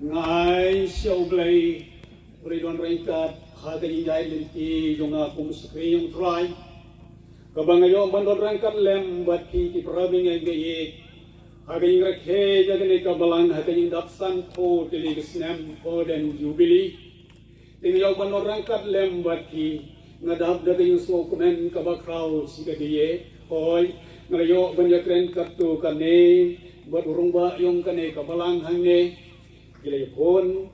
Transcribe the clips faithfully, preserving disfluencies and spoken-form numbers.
Nga ai sha U Blei, U Blei don ryngkat ha ka jingïaid lynti jong nga kum u shakri jong U Trai, kaba nga ïoh ban don ryngkat lem bad phi ki para bangeit, ha ka jingrakhe ïa kane ka balang ha ka jingdap sanphew tylli ki snem Golden Jubilee. Te nga ïoh ban don ryngkat lem bad phi, nga dap da ka jingsngewkmen kaba khraw shi kadieh. Hooid, nga la ïoh ban ïakren katto katne bad u rangbah jong kane ka balang hangne. Ki la ïaphone,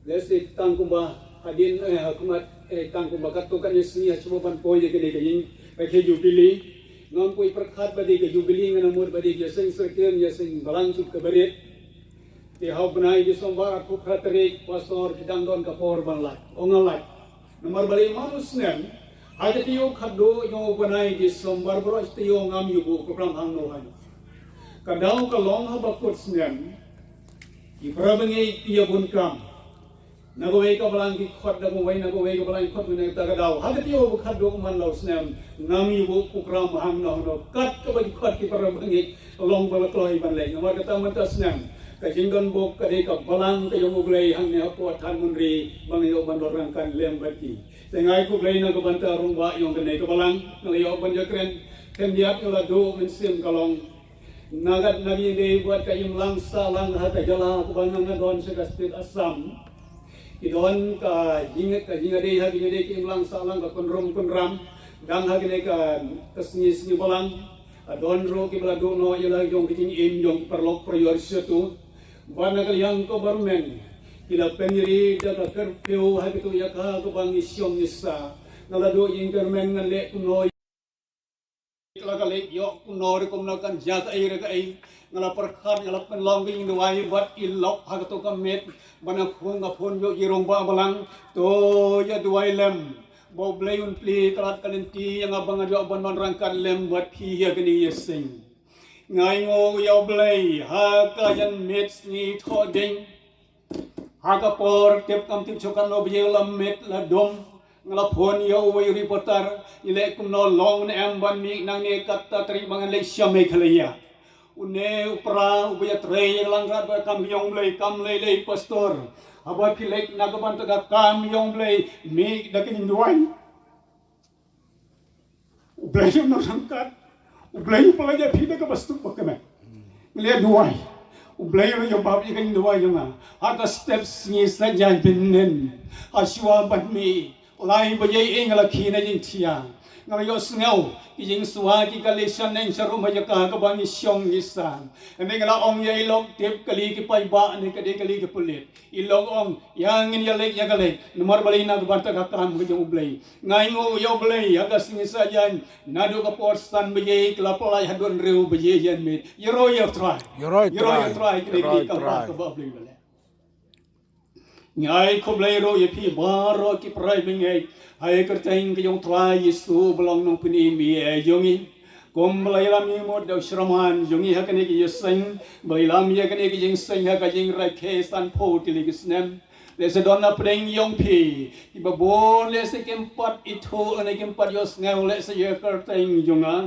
lehse tang kumba hadien, eh, ha khmat, eh, tang kumba katto katne sngi ha shuwa ban poi ïa kane ka jingrakhe Jubilee. Ngam poi pyrkhat ba dei ka Jubilee, nga mut ba dei ka ïaseng syrkem, ïaseng balang suk ka barit. Te ha u bnai December arphew phra tarik, Pastor, phi dang don ka por ban lait? Ong nga lait. Namar balei, man u snem, ha ka taïew khatduh jong u bnai December baroh shi taïew ngam ïoh buh program hangno hangno. Ka daw ka long haba kut snem, ki para bangeit ki ïa bun kam. Na kawei ka balang ki khot da kawei, na kawei ka balang ki khot da kawei, na kata ka daw ha ka taïew ba khatduh man la u snem, ngam ïoh buh program hangno hangno. Kat kaba ki khot ki para bangeit, long ba la kloi ban leit. Namar kata mynta snem, ka jingdon bok ka dei ka balang ka jong U Blei hangne hapoh Thanmunri, ba nga ïoh ban don ryngkat lem bad ki. Te nga ai khublei na ka bynta rangbah jong kane ka balang, nga la ïoh ban ïakren khyndiat, nga la duh mynsiem ka long. Naduh na ki ïadei bad ka imlang sahlang ha ka jylla kaba nga nga don sha ka state Assam. Ki don ka jing, ka jingïadei ha ki ïadei ki imlang sahlang, ka kynrum kynram. Dang ha kine ka, ka sngi sngi balang, ka don ruh kiba la duh noh ïa la jong ka jingim jong ki paralok parajor shato. Bad na ka liang ka government, ki la pynïaid da ka curfew ha kito ïa ka kaba ngi shong ngi sah. Nga la duh ïa ka government ngan leh kumno, la ka leh ïoh kumno re kumno, kan jia kaei re kaei. Nga la pyrkhat, nga la pynlong ka jingduwai bad i lok ha kato ka miet. Bad nga phone, nga phone ïoh ïa i rangbah balang, to ïa duwai lem ba U Blei un plie ka lad ka lynti ïa nga ba ngan ïoh ban don ryngkat lem bad phi ïa kane ka ïaseng. Nga ainguh ïa U Blei ha ka janmiet sngi Thohdieng. Ha ka por tip kam tip shuh katno baje la miet la dum, nga la phone ïa uwei u reporter, ïaleh kumno, long ne em ban mih nangne, kata tarik ba ngan leit sha Meghalaya. Une u para uba ïatrei ïa ka langrat bad kam ka jong U Blei kam lei lei, pastor. Haba phi leit na ka bynta ka kam ka jong U Blei, mih da ka jingduwai. U Blei un nang ryngkat. U Blei u pynlait ïa phi da kaba suk ba kmen. Ngi leh duwai. U Blei u la jubab ïa ka jingduwai jong nga. Ha ka step sngi saitjaiñ bynnin, ha shuwa ban mih, lai baje ïa nga la khie na jingthiah. Nga la ïohsngew ki jingsua ki kali shaneng sharum ha jaka kaba ngi shong ngi sah. Hynrei nga la ong ïa i lok, tip kali ki paidbah ne ka dei kali ki pulit. I lok ong, ïa ngin ïaleit, ïa ka leit. Namar balei? Na ka bynta ka kam ka jong U Blei. Nga ainguh ïa U Blei, ha ka sngi saitjaiñ, naduh ka por san baje ki la pynlait haduh hynriew baje janmiet. Ïaroh ïa U Trai. Ïaroh ïa U Trai. Ïaroh ïa U Trai, kine ki kam ka ba U Blei ba leh. Nga ai khublei ruh ïa phi baroh ki para bangeit. Ha ka kyrteng ka jong U Trai Jisu ba long Nongpynim ïa jong ngi. Kumba la ïalam ïa mut da u Shraman jong ngi ha kane ka ïaseng, ba la ïalam ïa kane ka jingseng ha ka jingrakhe sanphew tylli ki snem. Lehse don na pdeng jong phi kiba bun lehse kim pat ithuh lane kim pat ïohsngew lehse ïa ka kyrteng jong nga.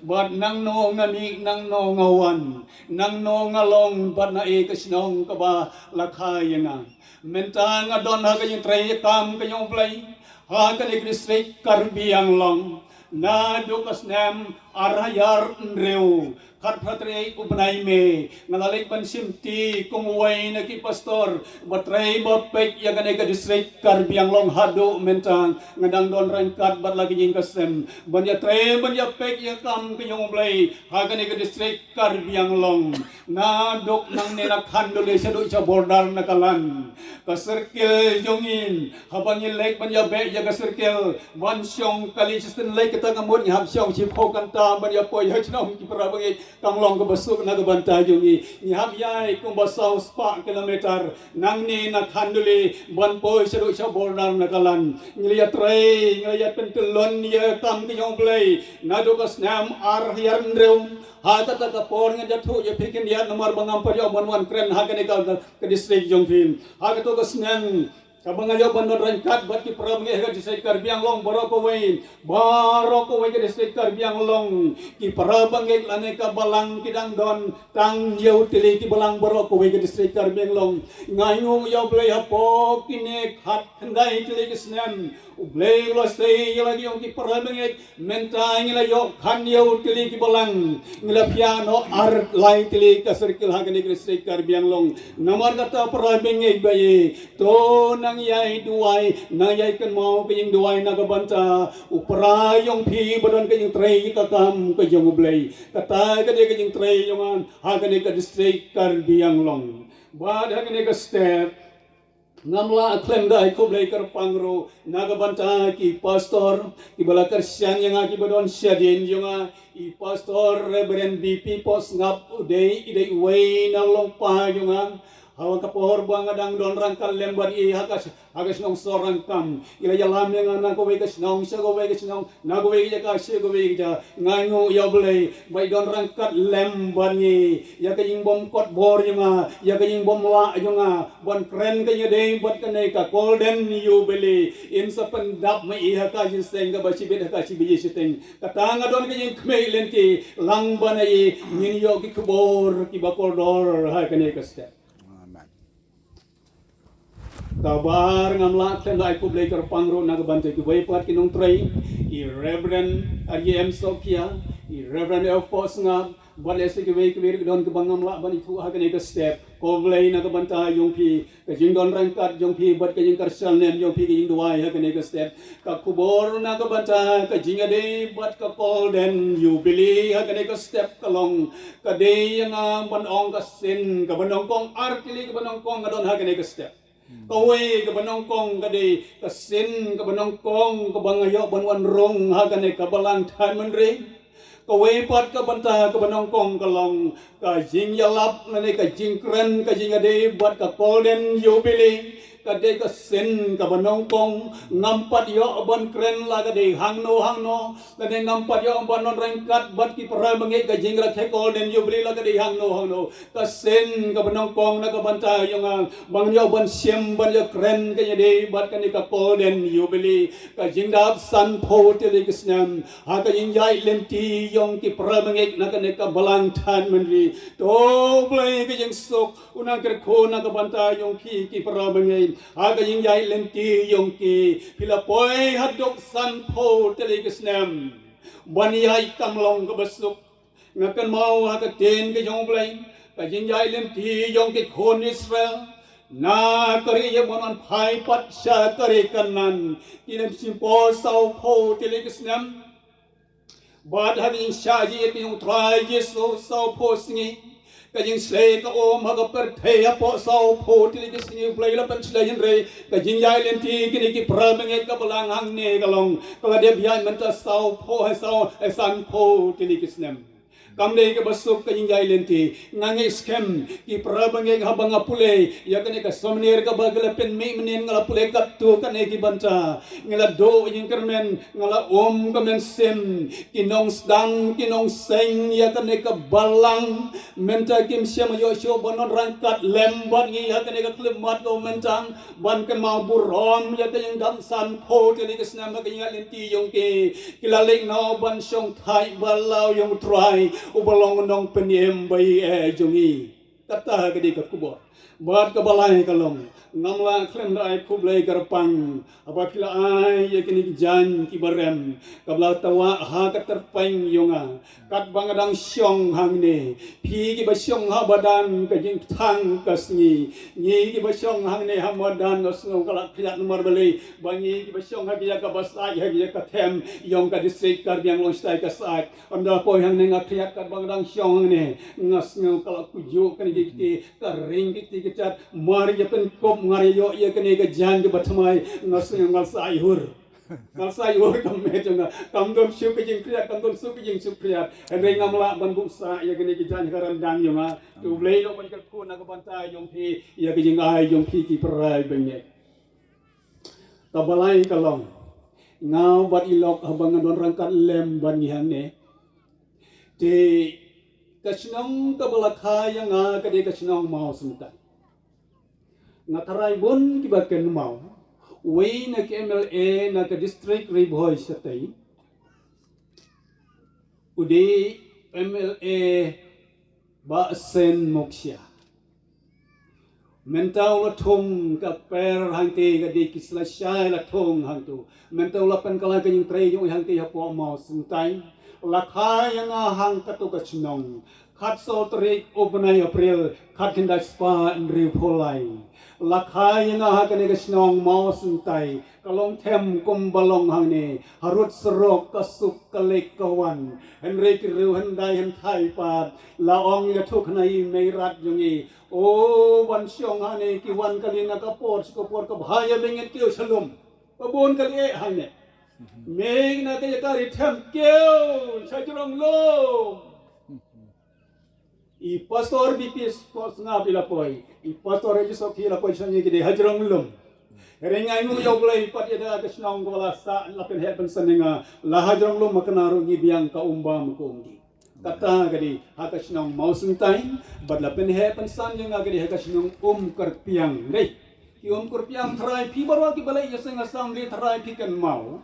Bad nangno nga mih, nangno nga wan, nangno nga long, bad naei ka shnong kaba la kha ïa nga. Mynta nga don ha ka jingtrei kam ka jong U Blei ha kane ka district Karbi Anglong. Naduh ka snem ar hajar hynriew, khatphra tarik u bnai May, nga la leit ban shim kti kum uwei na ki pastor ba trei ba peit ïa kane ka district Karbi Anglong. Haduh mynta nga dang don ryngkat bad la ka jingkasem ban ïatrei ban ïapeit ïa ka kam ka jong U Blei ha kane ka district Karbi Anglong. Naduh nangne na Khanduli shaduh sha border Nagaland. Ka circle jong ngi, haba ngi leit ban ïabeh ïa ka circle ban shong kali shisien leit, kata nga mut ngi hap shong shiphew kynta ban ïapoi ha shnong ki para bangeit. Kam long kaba suk na ka bynta jong ngi. Ngi hap ïaid kumba saw spah kilometer nangne na Khanduli ban poi shaduh sha border Nagaland. Ngi la ïatrei, ngi la ïapyntyllun ïa ka kam ka jong U Blei naduh ka snem ar hajar hynriew. Ha kata ka por ngan ïathuh ïa phi khyndiat namar ba ngam pat ïoh ban wan kren ha kane ka, ka district jong phi. Ha kato ka snem Kaba nga ïoh ban don ryngkat bad ki para bangeit ha ka district Karbi Anglong baroh kawei, baroh kawei ka district Karbi Anglong, ki para bangeit lane ka balang ki dang don tang hynñiew tylli ki balang baroh kawei ka district Karbi Anglong. Nga ainguh ïa U Blei hapoh kine khatkhyndai tylli ki snem, U Blei u la sei ïa la ki ïong ki para bangeit. Mynta ngi la ïoh khathynñiew tylli ki balang, ngi la phiah noh ar lai tylli ka circle ha kane ka district Karbi Anglong. Namar kata para bangeit ba ïeit, to nang ïai duwai, nang ïai kynmaw ka jingduwai na ka bynta u para ïong phi ba don ka jingtrei ka kam ka jong U Blei. Kata ka dei ka jingtrei jong nga ha kane ka district Karbi Anglong. Bad ha kane ka step, ngam lah khlem da ai khublei kyrpang ruh na ka bynta ki pastor kiba la kyrshan ïa nga, kiba don shadien jong nga, i Pastor Reverend B P Pohsngap. U dei, i dei uwei na u lyngpa jong nga. Ha ka por ba nga dang don ryngkat lem bad i ha ka, ha ka shnong Sorangkam, i la ïalam ïa nga na kawei ka shnong sha kawei ka shnong, na kawei ka jaka sha kawei ka jaka. Nga ainguh ïa U Blei ba i don ryngkat lem bad ngi ïa ka jingbymkot bor jong nga, ïa ka jingbymlah jong nga ban kren ka jingïadei bad kane ka Golden Jubilee. In sa pyndap ma i ha ka jingseng kaba shibit ha ka shibit shiteng. Kata nga don ka jingkhmih lynti lang ban ïa i ngin ïoh ki khubor kiba kordor ha kane ka step. Amen. Kaba ar, ngam lah khlem da ai khublei kyrpang ruh na ka bynta kiwei pat ki nongtrei, i Reverend R J M Sophia, i Reverend F Pohsngap, bad lehse kiwei kiwei ruh ki don kiba ngam lah ban ïathuh ha kane ka step. Khublei na ka bynta jong phi, ka jingdon ryngkat jong phi bad ka jingkyrshan lem jong phi, ka jingduwai ha kane ka step. Ka khubor na ka bynta ka jingïadei bad ka Golden Jubilee ha kane ka step ka long, ka dei ïa nga ban ong ka sien kaba nyngkong, ar tylli kaba nyngkong nga don ha kane ka step. Kawei kaba nyngkong ka dei ka sien kaba nyngkong kaba nga ïoh ban wan rung ha kane ka balang thanmynri. Kawei pat ka bynta kaba nyngkong ka long ka jingïalap lane ka jingkren ka jingïadei bad ka Golden Jubilee. Ka dei ka sien kaba nyngkong, ngam pat ïoh ban kren la ka dei hangno hangno, lane ngam pat ïoh ban don ryngkat bad ki para bangeit ka jingrakhe Golden Jubilee la ka dei hangno hangno. Ka sien kaba nyngkong na ka bynta jong nga ba ngan ïoh ban shim ban ïoh kren ka jingïadei bad kane ka Golden Jubilee, ka jingdap sanphew tylli ki snem ha ka jingïaid lynti jong ki para bangeit na kane ka balang thanmynri. To U Blei ka jingsuk un nang kyrkhu na ka bynta jong ki, ki para bangeit, ha ka jingïaid lynti jong ki. Phi la poi haduh sanphew tylli ki snem ban ïaid kam long kaba suk. Nga kynmaw ha ka ktien ka jong U Blei, ka jingïaid lynti jong ki khun Israel na ka ri Ijip ban wan phai pat sha ka ri Kanaan, ki la shim por sawphew tylli ki snem. Bad ha ka jingshah jingïeit ka jong U Trai Jisu, sawphew sngi. Ka jingshlei ka um ha ka pyrthei hapoh sawphew tylli ki sngi, U Blei u la pynshlei, hynrei ka jingïaid lynti kine ki para bangeit ka balang hangne ka long, ka la dep ïaid mynta sawphew, eh, saw, eh, sanphew tylli ki snem. Kam dei kaba suk ka jingïaid lynti. Nga ngeit skhem ki para bangeit, haba nga pule ïa kane ka souvenir kaba ki la pynmih mynnin, nga la pule katto katne ki bynta, nga la duh jingkyrmen, nga la um ka mynsiem. Ki nongsdang, ki nongseng ïa kane ka balang, mynta kim shym ïoh shuh ban don ryngkat lem bad ngi ha kane ka khyllipmat kaba mynta ban kynmaw burom ïa ka jingdap sanphew tylli ki snem ha ka jingïaid lynti jong ki. Ki la leit noh ban shong thait bad la u ïong U Trai uba long u nongpynim ba ïeit jong ngi. Kata ka dei ka khubor. Bad kaba lai ka long, ngam lah khlem da ai khublei kyrpang haba phi la ai ïa kine ki jaiñ kiba rem, kaba la tawah ha ka tyrpeng jong nga. Katba nga dang shong hangne, phi kiba shong ha madan ka jingthaw ka sngi, ngi kiba shong hangne ha madan, nga sngew ka la khriat namar balei ba ngi kiba shong ha ka ïa kaba sait, ha ka ïa ka them jong ka district Karbi Anglong, shatai ka sait. Ynda poi hangne nga khriat, katba nga dang shong hangne, nga sngew ka la kujok kane ki kti, ka ring ki kti ki chat, mar ïa pynkup, mar ïa ïoh ïa kane ka jaiñ kaba thymmai, nga sngew nga la sait hur. Nga la sait hur ka met jong nga. Kam don shuh ka jingkhriat, kam don shuh ka jingsngewkhriat. Hynrei ngam lah ban buh sah ïa kane ka jaiñ ha ka ryndang jong nga. To U Blei u ban kyrkhu na ka bynta jong phi ïa ka jingai jong phi ki para bangeit. Kaba lai ka long, nga bad i lok haba nga don ryngkat lem bad ngi hangne. Te ka shnong kaba la kha ïa nga ka dei ka shnong Mawsynkai. Nga tharai bun kiba kynmaw Uwei na ki M L A na ka district Ri Bhoi shatei u dei M L A Bah Sen Moksia. Mynta u la thung ka per hangtei, ka dei ki sla shai la thung hangtu. Mynta u la pynkylla ka jingtrei jong i hangtei hapoh Mawsyntai. La kha ïa nga hangkatu ka shnong. Khatsaw tarik u bnai April, khatkhyndai spah hynriewphew lai. La kha ïa nga ha kane ka shnong Mawsyntai. Ka long them kumba long hangne, harud surok ka suk ka leit ka wan. Hynrei ki riew hyndai hynthai pat la ong ïathuh na i Meirat jong i, o, ban shong hangne ki wan kali na ka por sha ka por, ka bha ïa bangeit kiew sha lum. Ba bun kali eh hangne. Mei na ka ïa ka ri them kiew sha jrong lum. I pastor B P Sngap i la poi, i pastor Regis Okhi i la poi sha ngi ki dei ha jrong lum. Hynrei ngai ngu ïa U Blei pat ïa da ka shnong ka la sah la pynheh pynsan ïa nga, la ha jrong lum ma kane ruh ngi biang ka um bam ka um dih. Kata ka dei ha ka shnong Mawsyntai, bad la pynheh pynsan ïa nga ka dei ha ka shnong Umkyrpiang. Dei ki Umkyrpiang, tharai phi baroh ki ba leit ïaseng assembly tharai phi kynmaw.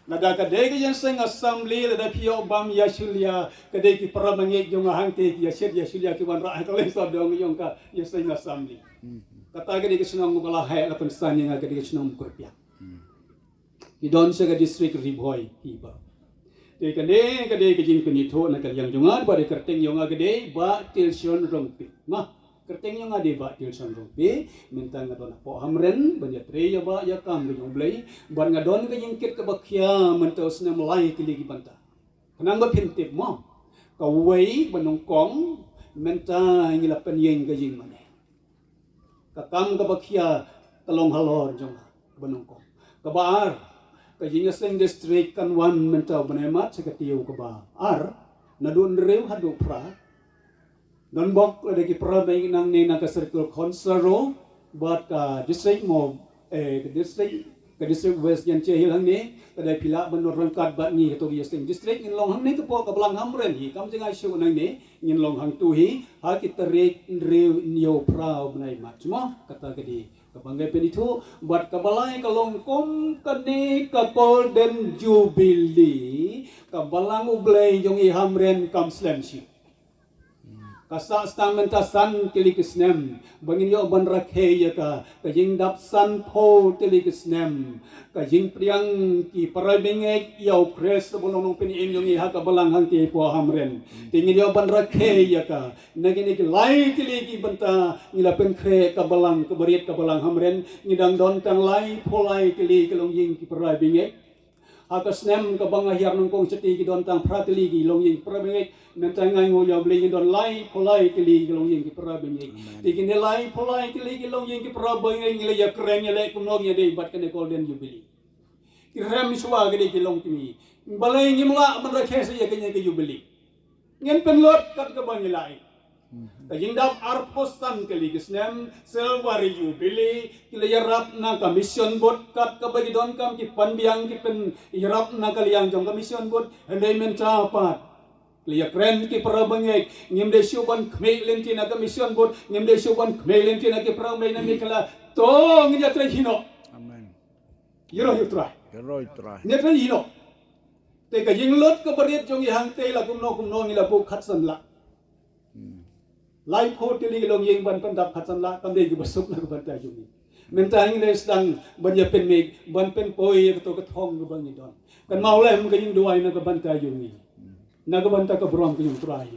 Lada ka dei ka ïaseng assembly, lada phi ïoh bam ïa shulia, ka dei ki para bangeit jong nga hangtei ki ïa shet ïa shulia ki wanrah ha ka lei sawdong jong ka ïaseng assembly. Kata ka dei ka shnong ba la heh la pynsan ïa nga, ka dei ka shnong Umkyrpiang. Ki don sha ka district Ri Bhoi ki ba. Te kane ka dei ka jingpynithuh na ka liang jong nga, ba dei kyrteng jong nga ka dei Bah Tilshon Rongpi. Ma, kyrteng jong nga dei Bah Tilshon Rongpi, mynta nga don hapoh Hamren ban ïatrei ïa ba ïa kam ka jong U Blei, bad nga don ka jingkit kaba khia mynta u snem lai tylli ki bynta. Khnang ba phin tip mo, kawei ba nyngkong, mynta ngi la pynïeng ka jingmane. Ka kam kaba khia ka long halor jong nga ba nyngkong. Kaba ar, ka jingïaseng district kan wan mynta u bnai March sha ka taïew kaba ar, naduh hynriew haduh phra. Donbok lada ki para bangeit nangne na ka circle council ruh bad ka district mo, eh, ka district, ka district West Jaintia Hills hangne, lada phi lah ban don ryngkat bad ngi kato ka ïaseng district, ngin long hangne ka pok ka balang Hamren hi, kam jngai shuh nangne, ngin long hangtu hi ha ki tarik hynriew hynñiew phra u bnai March mo, kata ka dei kaba ngi pynithuh. Bad kaba lai ka long kum kane ka Golden Jubilee ka balang U Blei jong i Hamren kam slem shuh. Ka sah tang mynta san tylli ki snem ba ngin ïoh ban rakhe ïa ka, ka jingdap sanphew tylli ki snem ka jingpdiang ki para bangeit ïa u Khrist ba long nongpynim jong ngi ha ka balang hangtei hapoh Hamren. Te ngin ïoh ban rakhe ïa ka na kine ki lai tylli ki bynta. Ngi la pynkhreh ka balang, ka bariat ka balang Hamren, ngi dang don tang laiphew lai tylli ki longïing ki para bangeit. Ha ka snem kaba nga hiar nyngkong shatei ki don tang phra tylli ki longïing ki para bangeit. Mynta ngai nguh ïa U Blei ngi don laiphew lai tylli ki longïing ki para bangeit. Te kine laiphew lai tylli ki longïing ki para bangeit ngi la ïakren ïaleh kumno ngin ïadei bad kane Golden Jubilee. Ki rem shuwa ka dei ki longkmie. Balei ngim lah ban rakhe sa ïa kane ka Jubilee? Ngin pynlut kat kaba ngi lah. Ka jingdap arphew san tylli ki snem Silver Jubilee, ki la ïarap na ka Mission Board kat kaba ki donkam, ki pan biang ki pynïarap na ka liang jong ka Mission Board. Hynrei mynta pat ki la ïakren ki para bangeit, ngim dei shuh ban khmih lynti na ka Mission Board, ngim dei shuh ban khmih lynti na ki para bangeit na Meghalaya. To ngin ïatrei hi noh. Amen. Ïaroh ïa U Trai. Ïaroh ïa U Trai. Ngin ïatrei hi noh. Te ka jinglut ka bariat jong i hangtei la kumno kumno ngi la buh khatsan lah. Laiphew tylli ki longïing ban pyndap khatsan lah kam dei kaba suk na ka bynta jong ngi. Mynta ngi la sdang ban ïa pynmih ban pynpoi ïa kato ka thong kaba ngi don. Kan mawlem ka jingduwai na ka bynta jong ngi, na ka bynta ka burom ka jong U Trai.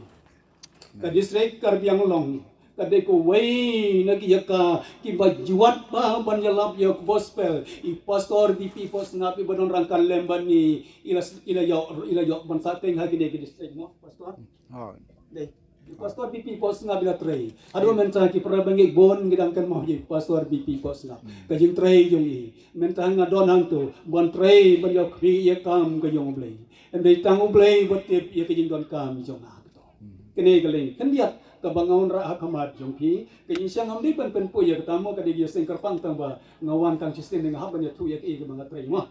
Ka district Karbi Anglong ka dei kawei na ki ïa ka kiba jwat bha ban ïalap ïa ka gospel. I Pastor B P Pohsngap iba don ryngkat lem bad ngi i la, i la ïoh, i la ïoh ban sah teng ha kine ki district mo, Pastor. Dei. Pastor B P Pohsngap i la trei. Haduh mynta ki para bangeit bun ngi dang kynmaw ïa Pastor B P Pohsngap. Ka jingtrei jong i. Mynta nga don hangto ban trei ban ïoh khmih ïa kam ka jong U Blei. Hynrei tang U Blei ba tip ïa ka jingdonkam jong nga. Kane ka leng khyndiat kaba nga wanrah ha khmat jong phi. Ka jingshisha ngam dei ban pynpoi ïa kata mo, ka dei ka ïaseng kyrpang tang ba nga wan tang shisien, nga hap ban ïathuh ïa kaei kaba nga trei mo.